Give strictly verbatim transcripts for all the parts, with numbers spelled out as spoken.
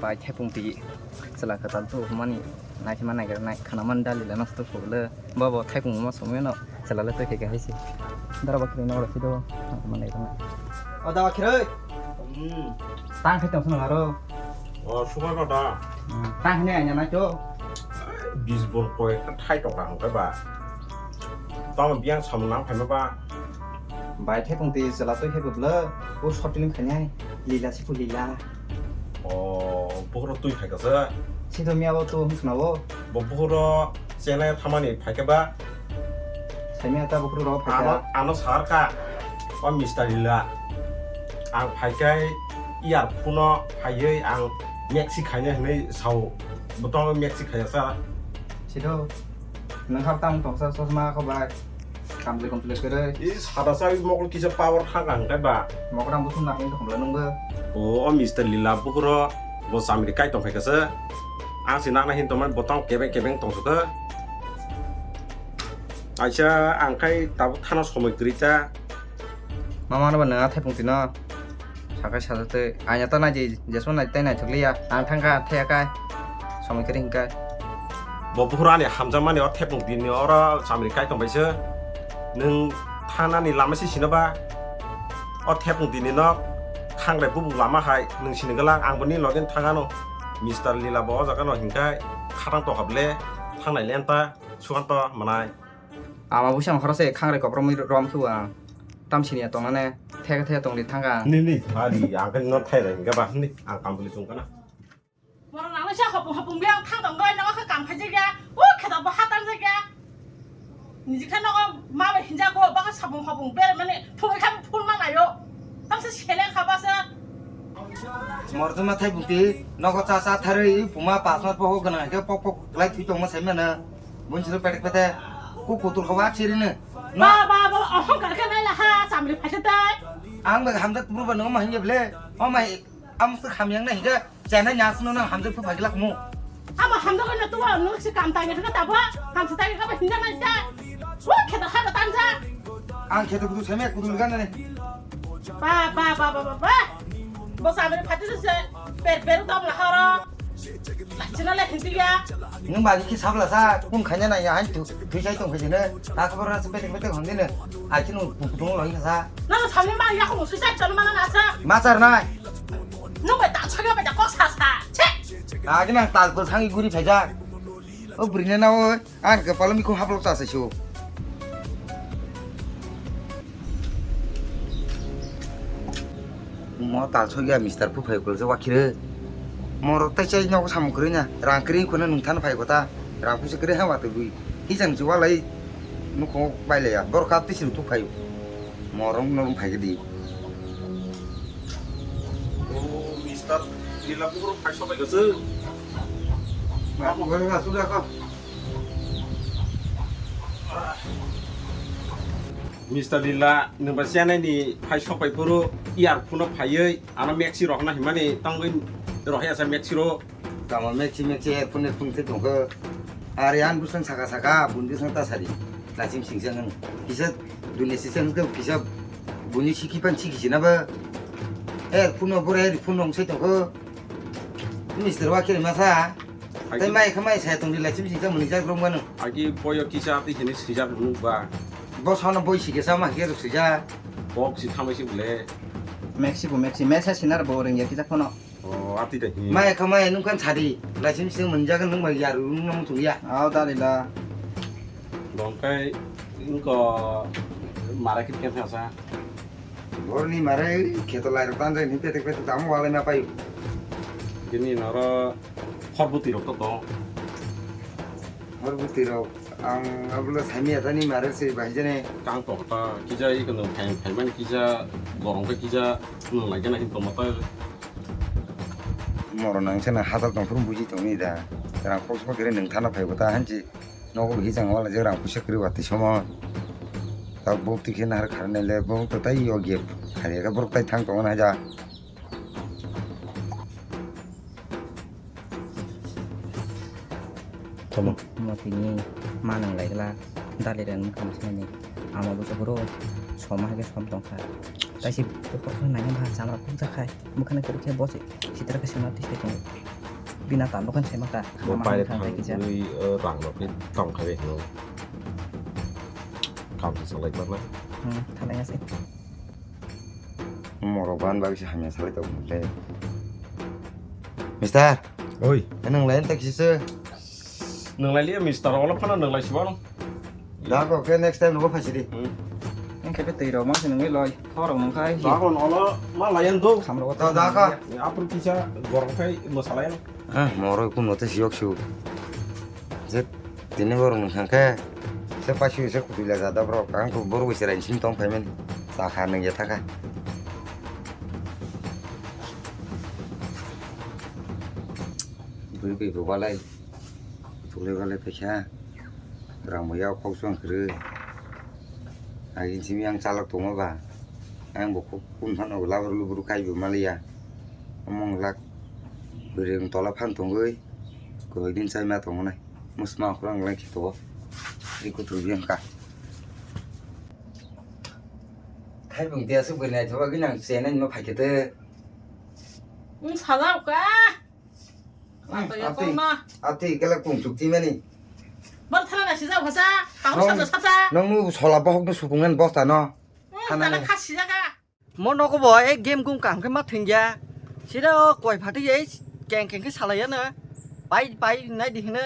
Bai thaipung twi chwla kwtal tu hwnmani naikhe ma naigra nai khana man dali la nosto phule bobo thaipung ma somoi no chwla le twi khe hai se dara bakhe no rasi do ma naigra nai. O da bakhe roi. Hmm. Tang khai tong sung aro. O sugar ko da. Hmm, tang khai ne anya nai to. Bis bol koi thai to ka hangkai ba. Tamo biyang samung nang phaima ba. Bai thaipung twi chwla twi khe bwbla o short film khainai lila sipu lila. O bukhro twi phaikha se. Sito miya bo to hwnkha na bo. Bo bukhro chene thamani phaikha ba. Saimya ta bukhro ro phaikha. Ano ano sarka. O Mister Lila. Ang phaikai earphone phaiwi ang maxi khaina hinwi sao. Bo to maxi khaya sa. Sito. Nang khap tam tong sa sosma kho bai. Kamchwlwi kamchwlwi kwrwi. I sada sa i mokol kisa power thang ang kai ba. Mokol ang busung nang tong khumla nungbo. O, o Mister Lila bukhro bo chamri kai tong khai kasa. Ang si nakna hin tongmani botong kebeng kebeng tong sukha. Aisa ang kai tabuk thana somoi kwrwi ta. Mama no ba nang athai pung tino. Sakai sajatwi aina ta naidi jesma nai tei naithok liya ang thangkha thaya kai somoi kwrwi hinkai. Bo bukhurani hamjakmani o thepung dinni oro chamri kai tongbaisa. Nwng thanani lama si sino ba? O thepung dinni no khangrai bubuk lama hai nwng sini gwlak ang boni loge thangano. Mister Lila bo o jaga no hinkai khatang tokha ble thangnai lenta sukanto manai. Ama busa ang khorokse khangrai kopromwi rom khe bo ang. Tamsini ya tongnane theka theka tongdi thangkha ang. Ni ni thari ang khe no thai rai hingke ba ni ang kam bili chung kana. Borok nang sa hopung hopung biang thang tong doi no khe kam khaijak ya. O khe da bo hatang jak ya. Niji khe no ma ba hinja go ba khe sapung hopung ber mane phung khe phun ma nayo. Tamse sele kha ba se. Morjoma thai bukti nogo cha cha tharwi puma pasmar pogo gwnang khe pok pok lai thui tongma sai mano. Bunsiro petek petek. Ku kutul kho ba chiri ne. Ba, ba, ba, ohongkar khe nai la ha, chamri phaisa tai. Ang bai hamjak tubru ba nang ma hingye ble. O mai, am se kham yang na hingke, chana nya sino nang hamjak phu phagilak mu. Ama hamjak na tuwa, nung si kam tai ne kha ta ba, ham se tai ka ba hinja nai ta. Wo khe ta ha ta tanja. Ang khe ta kudu seme kudu gan ne. Ba, ba, ba, ba, ba, ba. Bo chamri phaisa se, per, per dom la horo. Lachina le hinti ya. Nwng bagi ki sabla sa, kun khanya na ya, han tu, tu sai tong khajine. Ta khabar na se petek petek hon dine. Ai kinu, tu, tu, lo sa. Na samni ma ya ko su sai chon mana na sa. Ma char nai. Nwng bai ta chha ga bai ta kok sa sa. Che. Agi nang tal ko sangi guri phaja. O brine na o. Ang khe palo mikhu haplok ta se su. Mo tal soi ya mister phu phai kol se wakhire. Mo rok tai chai nogo samung kwrwi na. Rang kwrwi khuna nung than phai kota. Rang phu se kwrwi ha watwi bui. Hi jang ji walai nukhung bai le ya. Bor kap tisi ruk phai. Mo rong no phai di. O mister Lila bukhro phai sobai kasa. Ma ko ga su da ka. Mister Lila, nwng ba siyanai ni phai sok pai phuru earphone no phaiwi ano maxi rohorna himani tangwi rohya sa maxi ro. Tamo maxi maxi earphone earphone khe tongkha. Are an busang saka saka bun busang ta sari. Lachim singsa nang. Kisa dunia sisa nang kisa buni siki pan siki sina ba. Earphone no bore earphone no sai tongkha. Mister wa kiri masa. Tei mai kha mai sai tong di lachim singsa muni jak rong mano. Agi boyo kisa tei hini sijak nuk ba. Bo sono boi sike sama hike ruk sija. Bok si thamai si bole. Maxi bo maxi mesa sinar bo rengya kisa kono. O ati da hi. Mai kha mai nung kan sadi. Lachim sing muni jak nung mai yaru nung nung tuya. Au da da. Dongkai ingko mara kit kasa. Borni mare kheto lai rok tanjai ni petek petek tamo walai ma pai. Kini noro khorbuti rok to tong. Khorbuti rok ang ablo saimi atani mare se bai jene. Kang to ta kija i kono phai phai mani kija gorong khe kija nung lai gana hin to mata. Moro nang sana hatal tong phuru buji tong ni da. Rang khok khok kere nung thana phai bo ta hanji. Nogo hijang wala je rang puisa kwrwi watwi somo. Ta bok tikhe nahar kharnai le bok to tai yo gep. Khariya khe borok tai thang tongo na ja. Tamo. Mo tini manang lai gla dali ren kam sini. Amo bo sohoro soma hai khe som tong kha. Taisi bukhuk nai ba chamra phukjak khai. Bwkhani kwrwi khe bo se sitra khe sima twi se tongo. Bina tando khe sema ta. Bo paire thang twi, o, rang rok khe tong khai bai kho. Kam se salai klarna. Hmm, thalai ase. Morok ban bagwi se hamya salai tongo le. Mister. Oi. Nang lai ta kisa. Nang lai liya mister, olo phano nang lai sibo. Da ko khe next time nugo phaisidi. Hmm. Ang khe twi rok mang se nungwi loi. Thorok nung khai. Da ko olo ma layan do. Khamro ta da ka. Apru kisa gorong khai mo salayan. Ah, moroi kun no te siyok siu. Je tini borok nung thangkhe se pasu se kutui la jada borok. Ang ko borok bai se rain sim tong phaimani. Sa kha nung ya thaka. Bui bui bo balai. Thulai balai paikha. Rang bo yak khok song khrwi. Agin simi ang chalok tongma ba. Ang bo khuk kun phano labar lubur kai bo maliya. Omong lak bwrwi tola phan tongwi. Koi din chai ma tongo nai. Musma khurang lai khito. Ri kutur biang ka. Khai bung dia su bwrwi nai thoba gin ang chenai ma phai kete. Wng sajao ka. Ati, ati, kela kung chuk ti mani. Bor thana na sijao hasa, kaham Nong, sajo sasa. Nong nu sola bohok nu sukungan bosta no. Hmm, thana tana ne. Khasi jaga. Mo nogo bo e game gung kaham khe ma thwngya. Sida o koi phatwi e keng keng khe salaiya na. Pai, pai, nai di hwnwi.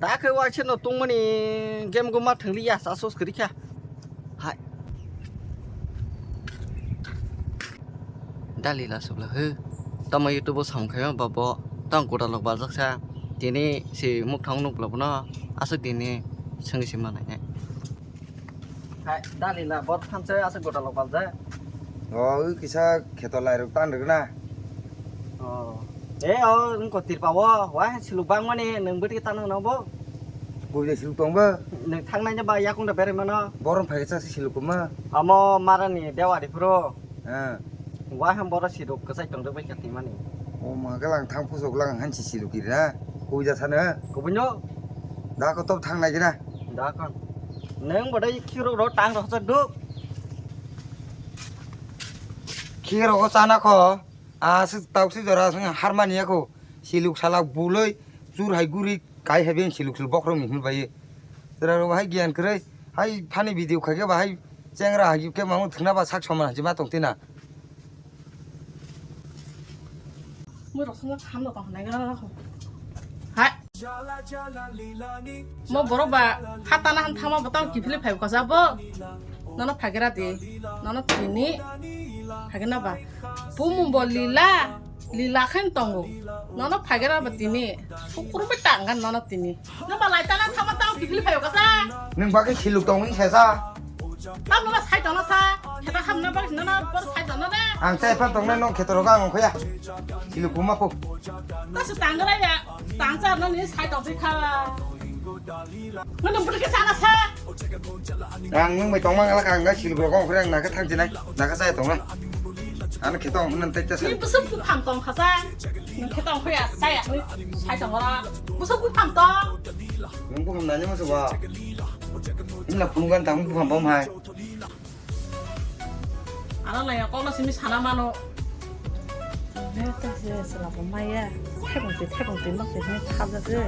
Ta khe waisa no tungmani game go ma thwngli ya sa sos kwrwi kha. Hai. Dali la subla he. Tamo YouTube o sam khaima ba bo. Tang goda lok baljak sa. Tini si mukthang nuk lok no. Aswk dini sengwi si manai nai. Hai, dali la bor thanse aswk goda lok baljak. O, ui kisa kheto lai rok tan rwgna. Oh. E, o, wngkha tirpa o, wa, siluk bangmani, nwng bwtwi tano hwno bo? Kubui siluk tong bo? Nwng thangnai ba yakung da berai mano. Borom phai sa siluk kuma. Amo marani dewari phuru. Ah. Wa ham boro siluk kwchai tong rwbai kha twi mani. O ma galang thang pusok lang hansi siluk ira. Kubui ja sano. Kubui no. Da ko top thang nai gira. Da kon. Nwng bodai khiro ro tang ro sa duk. Khiro ko sana ko. Aswk tauk si jora aswk harmani ako. Siluk salak buloi, chur hai guri, kai hai ben siluk sil bokrok ni hwnbai. Jora ro hai giyan kwrwi, hai funny video khai khe ba hai chengra hai khe mamu thwkna ba sak soman hai ma tong tina. Mui rok songno khamno tong hwnai gana. Hai. Mo borok ba hatana han thangma bo tang kiphilwi phai kasa bo. Nono phagira di. Nono tini. Phagirna ba. Bumung bo lila. Lila khen tongo. Nono phagira ba tini. Sukur bai tanggan nono tini. Nono ba lai tana thangma tang kiphilwi phai kasa. Nwng bagwi siluk tongwi sesa. Tamo ba sai tongno sa, kheta hamna ba sino na por sai tongno de. Ang sai phan tongnai nong kheto rogo ang ongkhoya. Siluk buma po. Ta su tanggra ya, tangsa no ni sai tong kha. Nang budi ke sana sa. Ang nwng bai tongma ngala kang ga siluk rogo ongkhore ang naka thang jinai, naka sai tongna. Ano kheto ang nan tai ta sa. Ni busuk bu pham tong khasa. Nang kheto ongkhoya sai ya, sai tongora. Busuk bu pham tong. Nwng bu pham nani musu ba. Imla phunukgan tamo buphang bom hai. Ano laya kokno simi sana mano. Neta se sela bo maya. Thebong te thebong te nok te ne kha ja se.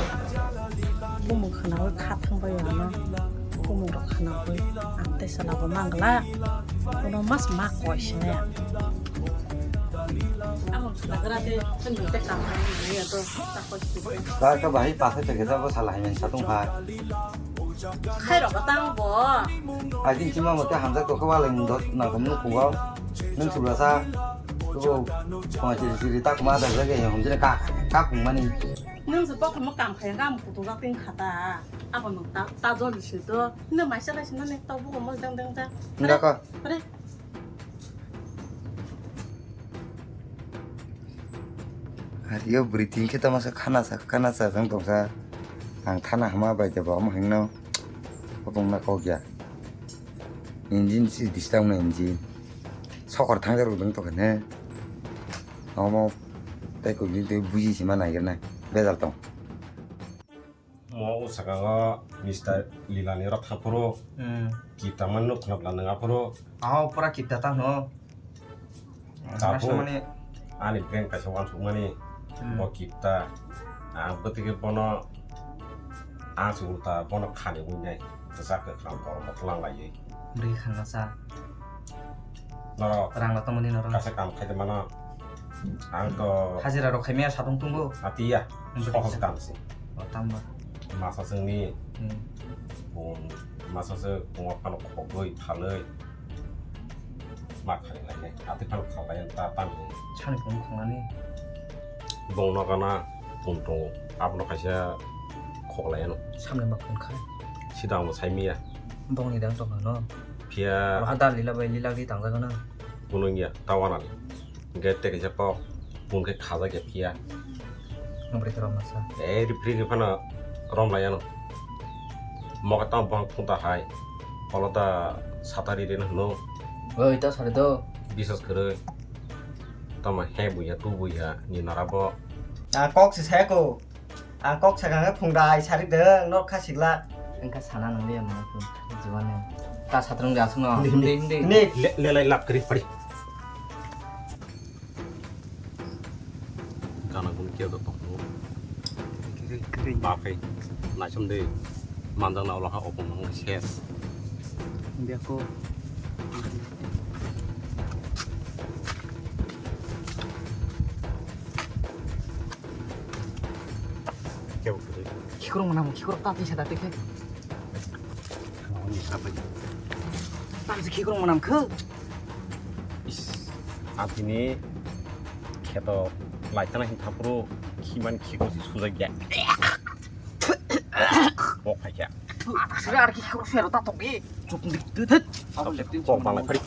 Bumung khana oi kha thang bai ano. Bumung rok khana oi. Ang te sela bo mangla. Kono mas ma koi sine. Ang khana gra te sen te kam ya to. Ka ka bahai pa khe te ke ja bo sala hai men sa tung hai. Khairok tang bo. Ai din chima mo te hamjak to khe walai mung dot nang khum nuk kungo. Nung subra sa. Kubo koma chiri chiri ta koma da jage hom jire ka ka kung mani. Nung se bokhe mo kam khai ga mo kutu ga ting khata. Abo nung ta ta jol si to. Nung mai sa lai si nang to bu mo dang dang dang. Nda ka. Pre. Ario bwrwi tin khe tamo sa khana sa khana sa jang tong sa. Ang thana hama bai de bo omo hingno. Obong na kok ya. Engine si disturb na engine. Sokor thang jaro dong to kene. Omo tei ko din tei buji si ma nai na. Bejal tong. Mo o saka o Mister Lila ni rok thaphuru. Hmm. Kita man nuk khna bla nang aphuru. Aho pura kita ta no. Tabuk mane ani brain kaisa uansukmani, hmm, bo kita. Ang bwtwi khe bono, ang se ulta bono khani wngwi nai. Bwsa kwkhwrang borok bo twlang laiwi. Bwrwi khangno cha. Norok rang no tongmani norok. Kaisa kam khai de mano. Ang to hajira rok khaimaya satung tungbo. Atiya. Bwrwi sohos khang. Kam se. O tamba. Masa sengni. Hmm. Bung masa se bung phano khogwi phalwi. Ma khalai lai nai. Ati phano khalai ta tang. Sani phone khangnani. Bong no gana phone tongo. Abono kaisa khoklai ano. Samni ma phone khai. Sida ang bo sai miya. Bongni dang tong no. Phiya. Waha da lila bai lila gwi tang jago na. Kuno ya tawana ni. Gate te kaisa kok. Phone khe khajakya phiya. Nobri khe romna sa. Eh, ripri ni phano romlai ano. Moka tamo bang phunta hai. Olo da satari reno hino. Oi, ta sari do. Bisas kwrwi. Tamo he buya, tu buya, ni nara bo. A kok se seko. A kok se kanga phung dai sari de, nok kha sigla. Engka sana nang le mo. Jiwan ne. Ta satrung de asung no. Ni, ni, ni. Ni. Le, le, le, lap kri, pari. Gana gun kiya da tong. Kiri, kiri. Ba phai. Naisom de. Manjang na ulo ha opong mang ses. Beko. Kebo kiri. Khikrok mana mo, khikrok ta tisa da te khe. Ani sabai. Tamsi khikrok manam khe. Is, atini kheto laitana hin thapro khiman khikro si sujak ya. Bok hai kya. Sira ar khikrok fero ta tokbi. Chuk dik dik. Abo dik dik. Kok balai phari.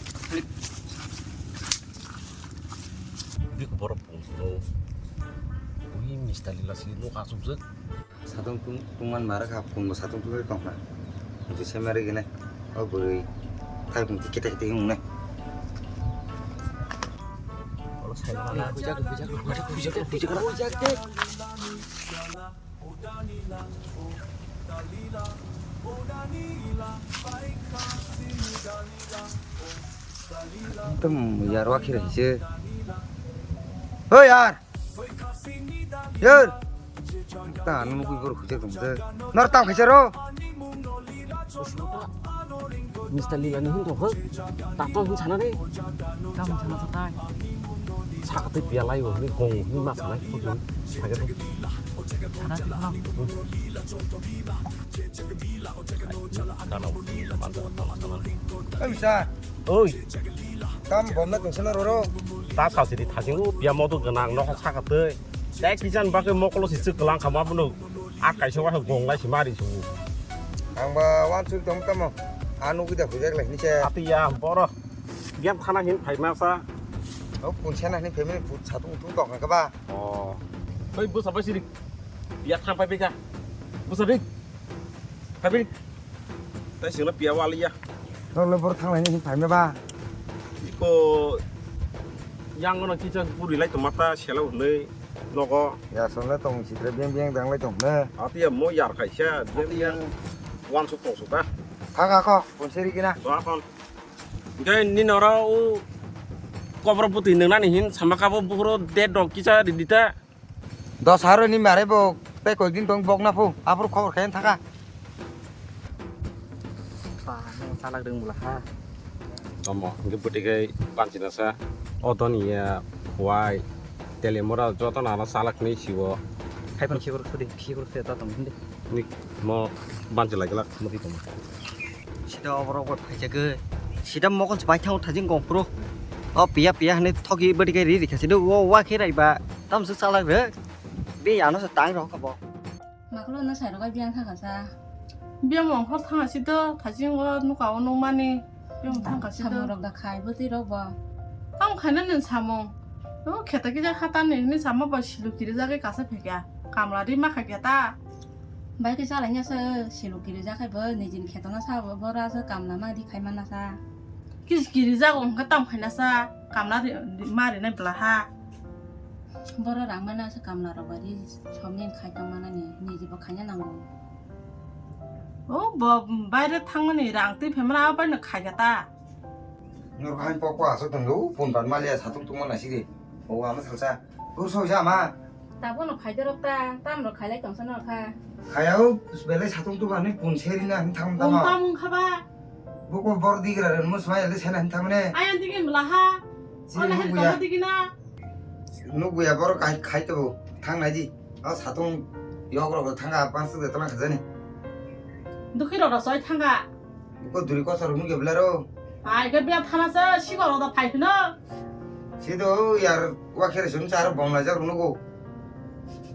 Dik borok pung suro. Ui mistali lasi no kasuk jek. Satung tung tungman mara kha, phungo satung tungwi tongkha. Jise mari gine. O bwrwi. Thai phung kita kita yung ne. Olo sai mana? Bujak, bujak, bujak, bujak, bujak, bujak. Tum yar wa khira hise. Hoi yar. Yer. Ta anu nukui bor khujak tong de. Nor tam khaisa ro. Mister Lila ni hin to hol. Ta to hin sana de. Tam sana to tai. Sa ka te pia lai wo ni gong ni ma sana ko ni. Sa ka to. Sana to. Kana. Oi sa. Oi. Tam bomna tong sana ro ro. Ta sa siri thajing u pia modo gwnang no sa ka te. Tei kisan bagwi mokolo si swk kwlang kha ma bono. A kaisa wa gong lai si mari su. Ang ba wan suk tong tamo. A nugwi da hujak lai ni se. Ati ya boro. Biam thana hin phai ma sa. O punsa na ni family put sa tung tung tong ka ba. Oh. Hoi busa ba siri. Biya thang pai bika. Busa bik. Pai bik. Tai sino biya wali ya. Nokle bor thang lai ni hin phai ma ba. Iko yang no kicha puri lai to mata selo nei. Nogo. Ya, sonle tong sitra biang biang dang lai tong ne. Ati ya mo yar kaisa, biang biang. Wan suk tong suk ta. Thang ako, ponseri kina. Doa kon. Gai ni nora u kobro puti nang nani hin sama kabo buhro de dok kisa di dita. Dos haro ni mare bo, pe koi din tong bok na phu, apur khobor khayan thaka. Ba, nung salak deng bula ha. Tomo, hingke bwtwi khe panchina sa. O doni ya, wai, tele mora joto nana salak ni siwo. Hai pan khikur sudi, khikur se ta tong hindi. Ni mo banchi lagi lak. Mudi tong. Sida oborok bo phaijagwi. Sida mokon se bai thango thajing gong phuru. O piya piya hwnwi thogi bwtwi khe ri rikha sida o wa khe rai ba. Tam se salak re. Be ano se tang rok bo. Makhlo no sai rok biang thangkha sa. Biang mong hor thangkha si do, thajing o nuka o nung mani. Biang thangkha si do. Samung rok da khai bwtwi rok bo. Tam khaina nin samung. O kheta kisa khata ni ni sama bo silu kiri jagwi kasa phekya. Kamla ri ma kha kya ta. Bai kisa lai nya se silu kiri jakai bo nijin kheto na sa bo bora se kamla ma ri khai mana sa. Kis kiri jago hwnkhe tam khaina sa kamla ri ma ri nai bla ha. Boro rang mana se kamla rok bai ri somni khai tong mana ni niji bo khaina nango. O bo baire thangmani rang twi phaimani abo baino khai kha ta. Norok hai pok pok aswk tongo, phone ban maliya satung tungma naisidi. O ama salsa. Ur soi ja ma. Tabuk no phai dorok ta, tam rok khailai tongsa norok kha. Khaya o, belai satung tu bani phone seri na hin thang Phone tama. Tam wng kha ba. Buko bor digra ren mus mai le sena hin thang ne. Ayan digi mla ha. Si Ola hin nukya. Tama digi na. Nukya bor khai, khai to thang nai di. O satung yok rok thanga pansuk de tlang khajani. Dukhi rok rok soi thanga. Ko duri kosa rok nukya belai ro. Ai ke bia thana sa sigo rok da phai phino. Si do yar wa khere sun char bom lai jak nugo.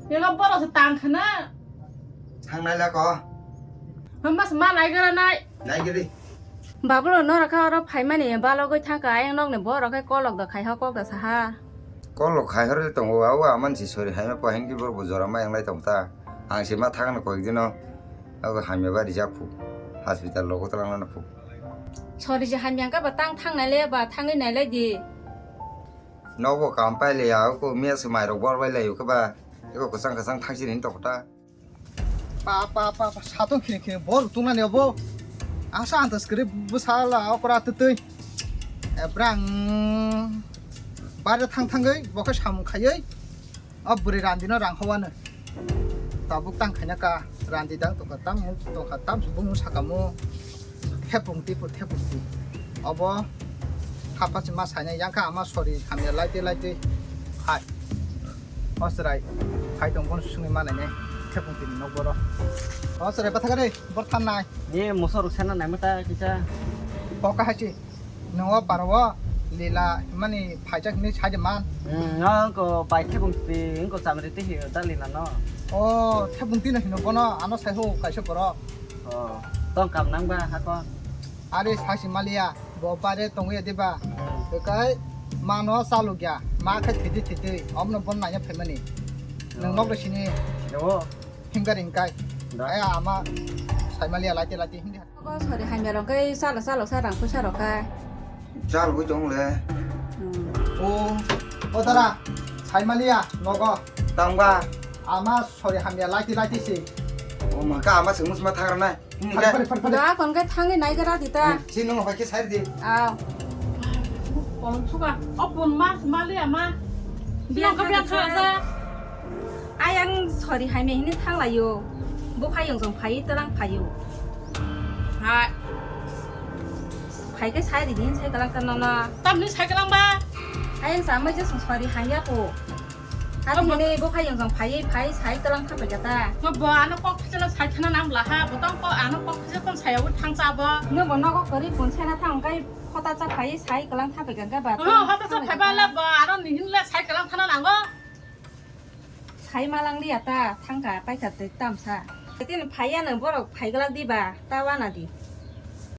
Ega boro se tang khana. Thang nai la ko. Hamba se ma nai gara nai. Nai gidi. Babulo norok kha oro phaimani balogwi thangkha, ayang nokni borok khe kolok da khaiha kok da saha. Kolok khaihor le tongo, awa aman si sori haima pahingki borok bo jora ma yanglai tong ta. Ang si ma thangna koik dino, ago hamya bari jak phu. Hospital logo tlang lana phu. Sori je hamya ka ba tang thang nai le ba thangwi nai lai di. Nogo kam pai le ya, ko mes mai rok bor bai lai ko ba. Eko kwchang kwchang thang si nin tokta. Pa, pa, pa, pa, satung khini khini bor tungnani obo. Asa antas kwrwi bwsala okra twtwi. Ebrang bare thang thangwi bo khe samung khaiwi. O bwrwi randino rang howano. Tabuk tang khaina ka randi dang tongkha tam tongkha tam subung sakamo. Thepung ti pur thepung ti. Obo hapa se ma saina yang kha ama sori hamya laite laite. Hai. O chwrai phai tong bono swngwi ma nainai, thepung tini nok boro. O chwrai bathakari, bor than nai. Ni moso rok sana nai mata kisa. Poka hachi, nung o paro o lila mani phaijak hinwi sai de man. Hmm, no ko bai thepung ti, ko chamri ti hi da lila no. O thepung tino hino bono ano sai ho kaisa borok. O, tong kam nang ba hako. Are sai si maliya. Bo bare tongwi ya diba? Hmm. Bekai mano chalukya, ma khe thidi thidi, omno bon nanya phaimani. Nwng Oh. Nok sini Sini o. Finger hingkai. Da. Ai ama saimaliya laite laite hindi. Nogo sori hamya rok kai chalo chalo sa rang puisa rok kai. Chalwi tong le. Hmm. O, o dara, saimaliya nogo. Tangba. Ama sori hamya laite laite si. O ma ka ama sengmus ma thagra nai. Phari, phari, phari, phari. Da, kon kai thangwi nai gara di ta. Hmm, si nung hoi khe sai di. Aw. Kon suka. O pun ma, ma le ma. Biya Biya ka biya thang thang sa. Ayang sori hai me hini thang layo. Bo phai yong jong phai terang phayo. Hai. Phai khe sai di din sai kalang kan na. Tam ni sai kalang ba. Ayang sa mai je song sori hai ya ko. Abo Abo hini bo khai yong jong phai phai sai talang kha pai kata. Ngo bo ano kok khajalo sai khana nam laha, bo tong ko ano kok khaja tong sai abo thang cha bo. Ngo bo nogo kori pun sai na thang kai khota cha phai sai kalang kha pai kang ka ba. Ngo hota cha phai ba la bo ano nihin le sai kalang khana nango. Sai malang liya ta thang ka pai kha te tam sa. Tin phai ya nang borok phai galak di ba ta wana di.